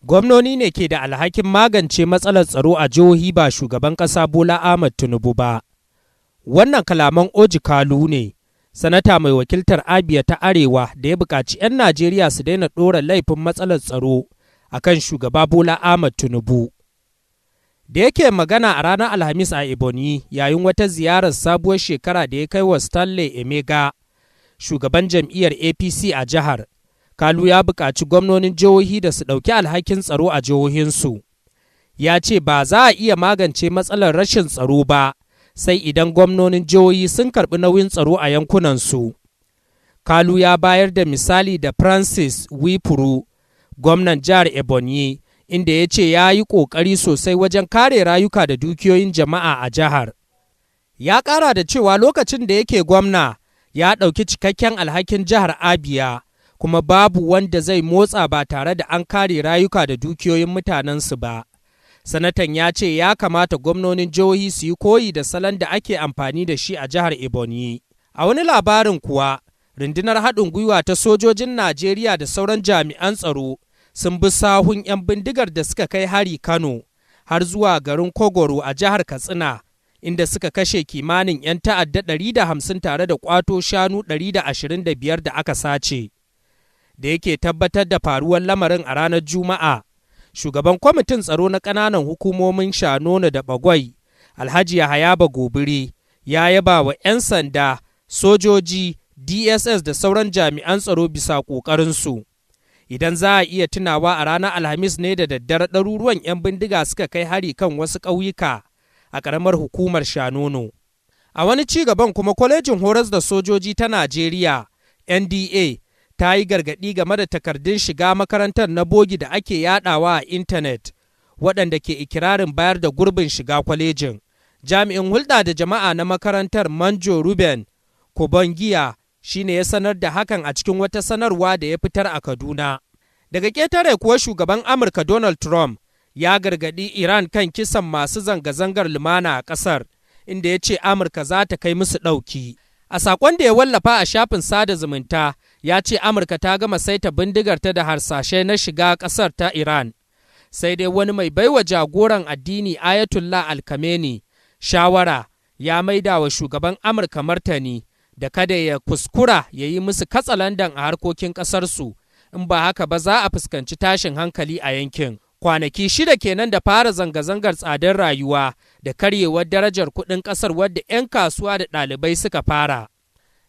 Gwamnoni ne ke da alhakin magance matsalar tsaro a jihohi, ba shugaban ƙasa Bola Ahmad Tinubu ba. Wannan kalaman Oji Kalu ne, sanata mai wakiltar Abia ta Arewa, da ya buƙaci 'yan Najeriya su daina ɗora laifin matsalar tsaro a kan shugaba Bola Ahmad Tinubu. Da yake magana a ranar Alhamis a Ebonyi yayin wata ziyarar sabuwar shekara da ya kai wa Stanley Emega, shugaban jam'iyyar APC a jihar, Kalu ya buƙaci gwamnonin jihohi da su ɗauki alhakin tsaro a jihohinsu. Ya ce ba za a iya magance matsalar rashin tsaro ba sai idan gwamnonin jihohi sun karɓi nauyin tsaro a yankunansu. Kalu ya bayar da misali da Francis Nwifuru, gwamnan jihar Ebonyi, inda ya ce ya yi ƙoƙari sosai wajen kare rayuka da dukiyoyin jama'a a jihar. Ya ƙara da cewa lokacin da yake gwamna ya ɗauki cikakken alhakin jihar Abia, kuma babu wanda zai motsa ba tare da an kare rayuka da dukiyoyin mutanensu ba. Sanatan ya ce ya kamata gwamnonin jihohi su yi koyi da salon da ake amfani da shi a jihar Ebonyi. A wani labarin kuwa, rundunar haɗin gwiwa ta sojojin Najeriya da sauran jami'an tsaro sun bi sahun 'yan bindigar da suka kai hari Kano har zuwa garin Kogoro a jihar Katsina, inda suka kashe kimanin 'yan ta'adda 150 tare da kwato shanu 125 da aka sace. Da yake tabbatar da faruwar lamarin a ranar Juma'a, shugaban kwamitin tsaro na ƙananan hukumomin Shanono da Bagwai, Alhaji Yahaya Bagobiri, ya yaba wa 'yan sanda, sojoji, DSS da sauran jami'an tsaro bisa ƙoƙarinsu. Idan za a iya tunawa, a ranar Alhamis ne da daddare ɗaruruwan 'yan bindiga suka kai hari kan wasu ƙauyuka a ƙaramar hukumar Shanono. A wani ci gaban kuma, kwalejin horas da sojoji ta Najeriya, NDA, ta yi gargaɗi game da takardun shiga makarantar na bogi da ake yadawa a intanet, waɗanda ke ikirarin bayar da gurbin shiga kwalejin. Jami'in hulɗa da jama'a na makarantar, Manjo Ruben Kobongiya, shi ne ya sanar da hakan a cikin wata sanarwa da ya fitar a Kaduna. Daga ƙetare kuwa, shugaban Amurka Donald Trump ya gargaɗi Iran kan kisan masu zanga-zangar lumana a ƙasar, inda ya ce Amurka za ta kai musu ɗauki. A saƙon da ya wallafa a shafin sada zumunta, ya ce Amurka ta gama saita bindigarta da harsashe na shiga ƙasar ta Iran. Sai dai wani mai baiwa jagoran addini Ayatollah Ali Khamenei shawara ya maida wa shugaban Amurka martani da kada ya kuskura ya yi musu katsalandan a harkokin ƙasarsu, in ba haka ba za a fuskanci tashin hankali a yankin. Kwanaki 6 kenan da fara zanga-zangar tsadar rayuwa da karyewar darajar kuɗin ƙasar wadda 'yan kasuwa da ɗalibai suka fara.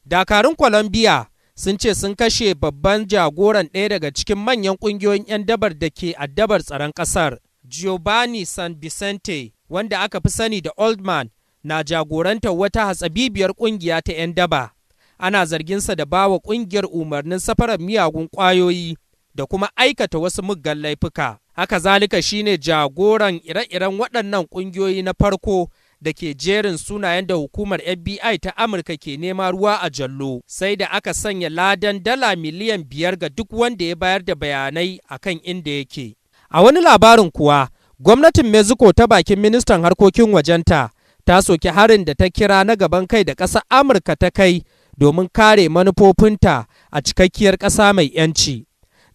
Dakarun Colombia sun ce sun kashe babban jagoran ɗaya daga cikin manyan ƙungiyoyin 'yan dabar da ke addabar tsaron ƙasar. Giovanni San Vicente, wanda aka fi sani da Old Man, na jagorantar wata hatsabibiyar ƙungiya ta 'yan daba. Ana zarginsa da bawa ƙungiyar umarnin safarar miyagun ƙwayoyi da kuma aikata wasu muggan laifuka. Haka zalika, shine jagoran ire-iren waɗannan ƙungiyoyi na farko da ke jerin sunayen da hukumar FBI ta Amurka ke nema ruwa a jallo, sai da aka sanya ladan dala miliyan 5 ga duk wanda ya bayar da bayanai akan inda yake. A wani labarin kuwa, gwamnatin Mexico ta bakin ministan harkokin wajenta ta soki harin da ta kira na gaban kai da ƙasar Amurka ta kai domin kare manufofinta a cikakkiyar ƙasa mai 'yanci.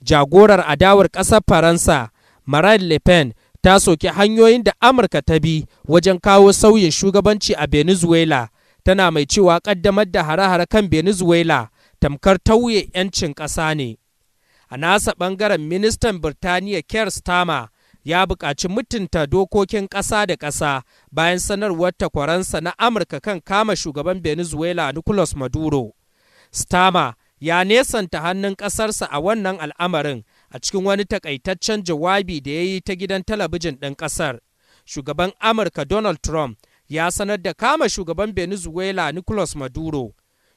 Jagorar adawar ƙasar Faransa, Marine Le Pen, ta soki hanyoyin da Amurka ta bi wajen kawo sauyin shugabanci a Venezuela, tana mai cewa ƙaddamar da hare-hare kan Venezuela tamkar tauye 'yancin ƙasa ne. A nasa ɓangaren, ministan Birtaniya Keir Starmer ya buƙaci mutunta dokokin ƙasa da ƙasa bayan sanarwar takwaransa na Amurka kan kama shugaban Venezuela Nicolas Maduro. Starmer ya nesanta hannun ƙasarsa a wannan al'amarin a cikin wani takaitaccen jawabi da ya yi ta gidan talabijin ɗin ƙasar. Shugaban Amurka Donald Trump ya sanar da kama shugaban Venezuela Nicolas Maduro.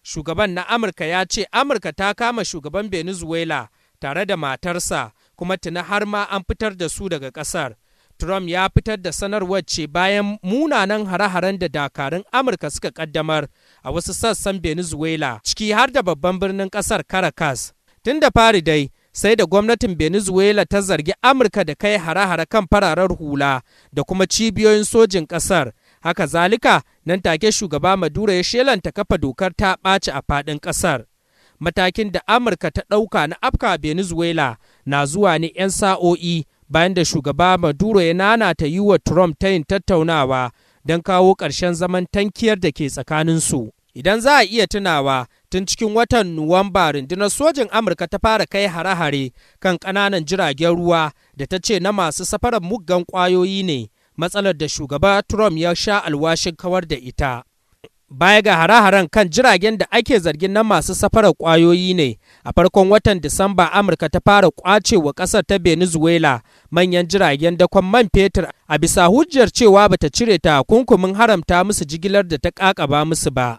Shugaban na Amurka ya ce Amurka ta kama shugaban Venezuela tare da matarsa, kuma tuni har ma an fitar da su daga ƙasar. Trump ya fitar da sanarwar ce bayan munanan hare-haren da dakarun Amurka suka kaddamar a wasu sassan Venezuela, ciki har da babban birnin kasar Caracas. Tun da fari dai, sai da gwamnatin Venezuela ta zargi Amurka da kai hare-hare kan fararen hula da kuma cibiyoyin sojin kasar. Haka zalika, nan take shugaba Maduro ya shelanta kafa dokar ta ɓaci a faɗin ƙasar. Matakin da Amurka ta ɗauka na afka Venezuela na zuwa ne 'yan sa'o'i bayan da shugaban ƙasar Amurka Donald Trump ya bayan da shugaba Maduro ya nanata yi wa Trump tayin tattaunawa don kawo ƙarshen zaman tankiyar da ke tsakaninsu. Idan za a iya tunawa, tun cikin watan Nuwamba rundunar sojin Amurka ta fara kai hare-hare kan ƙananan jiragen ruwa da ta ce na masu safarar muggan ƙwayoyi ne, matsalar da shugaba Trump ya sha alwashin kawar da ita. Baya ga hare-haren kan jiragen da ake zargin na masu safarar ƙwayoyi ne, a farkon watan Disamba Amurka ta fara ƙwace wa ƙasar ta Venezuela manyan jiragen dakon man fetur a bisa hujjar cewa bata cire takunkumin haramta musu jigilar da ta ƙaƙaba musu ba.